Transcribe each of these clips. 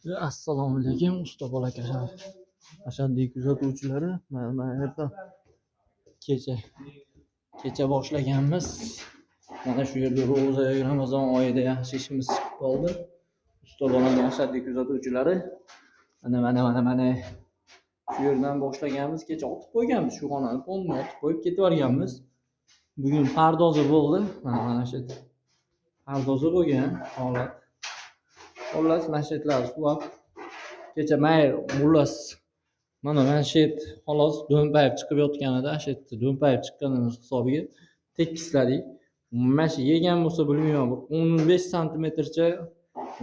Assalomu alaykum, usta bola akalar. Ashaddiy kuzatuvchilari, mana yerda kecha kecha boshlaganmiz. Mana shu yerda ro'za, Ramazon oyida yaxshi ishimiz chiqib qoldi. Usta bolani ashaddiy kuzatuvchilari. Mana mana mana mana shu yerdan boshlaganmiz. Kecha otib qo'yganmiz shu xonani, polni otib qo'yib ketib yuborganmiz. Bugun pardozi bo'ldi. Mana mana shu pardozi bo'lgan holat. Xullas, masjidlar suvab kecha may, xullas, mana shu xolos do'mpayib chiqib yotganida, shu yerda do'mpayib chiqqanimiz hisobiga tekisladik. Mana shu yegan bo'lsa, bilmayman, bir 15 santimetrcha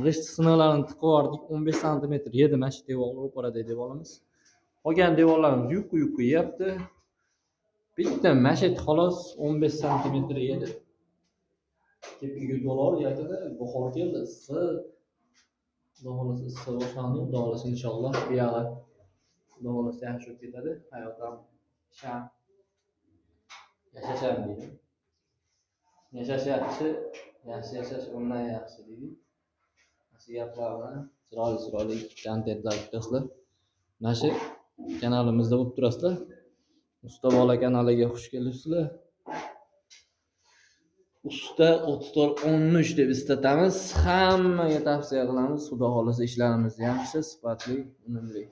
g'isht siniqlarini tiqib yubordik. 15 santimetr yedi mana shu devor, ro'paradagi devorimiz. Qolgan devorlarimiz yupqa yupqa yeyapti. Bitta mana shu xolos 15 santimetr yedi. Tepkiga do'lor yakada bahor keldi, issiq. Xudo xohlasa, issiq boshlandi. Xudo xohlasa, inshaalloh, bu yog'i, Xudo xohlasa, yaxshi bo'lib ketadi. Hayot ham sham. Yashash ham deydi. Yashash yaxshi, yaxshi yashash undan yaxshi deydi. Mana shu gaplar bilan chiroyli chiroyli kontentlar kutasizlar. Mana shu kanalimizda bo'lib turasizlar. Usta bola kanaliga xush kelibsizlar. Usta 34 13 deb islatamiz. Hammaga tavsiya qilamiz. Xudo xohlasa, ishlarimiz yaxshi, sifatli, unumli.